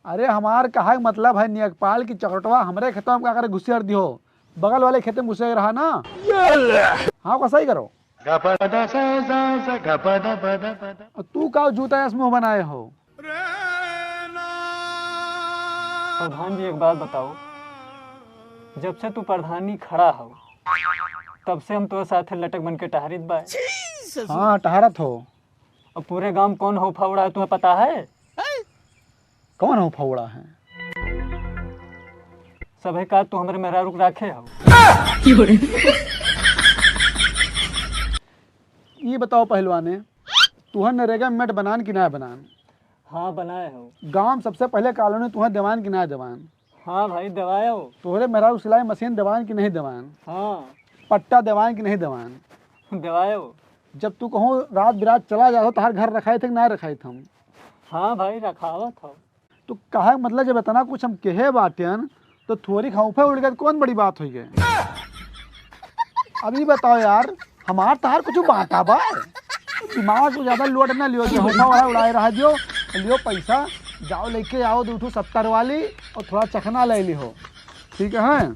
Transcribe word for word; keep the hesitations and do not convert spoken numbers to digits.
अरे हमार कहा के मतलब है नेकपाल की चकटवा हमरे खेतवा में का करे घुसेड़ दियो, बगल वाले खेते में घुसे रहा ना। हाँ, का सही करो। और तू का जूता ऐस मुंह बनाए हो? प्रधान जी, एक बात बताओ, जब से तू प्रधानी खड़ा हो, तब से हम तोरे साथे लटक बन के टहरित बा। हाँ, टहरत हो। अब पूरे गांव में कौन हौफा उड़ा है, तुम्हें पता है? कौन हौफा उड़ा है? सभे का तू हमरे मेहरारू के राखे हो। ये बताओ पहलवाने, तुहर नरेगा में मेट बनान कि ना बनान? हाँ, बनाए हो। गांव में सबसे पहले कॉलोनी तुहर देवान कि ना देवान? हाँ भाई, देवाए हो। तोहरे मेहरारू सिलाई मशीन देवान कि नहीं देवान? हाँ। पट्टा देवान कि नहीं देवान? देवाए हो। जब तू कहूँ रात बिरात चला जात हो, तोहार घर रखाइत है कि ना रखाइत हम? हाँ भाई, रखावत हो। तो कहे के मतलब, जब इतना कुछ हम कहे बाटेन, तो थोड़ी हौफे उड़ गए, कौन बड़ी बात होई गए? अब ई बताओ यार, हमार तहार कुछ बाटा बा? दिमाग को ज्यादा लोड ना लियो, जो हौफा वाला उड़ाए रहा दियो, लियो पैसा, जाओ लेके आओ दो ठो सत्तर वाली और थोड़ा चखना ले लिहो, ठीक है?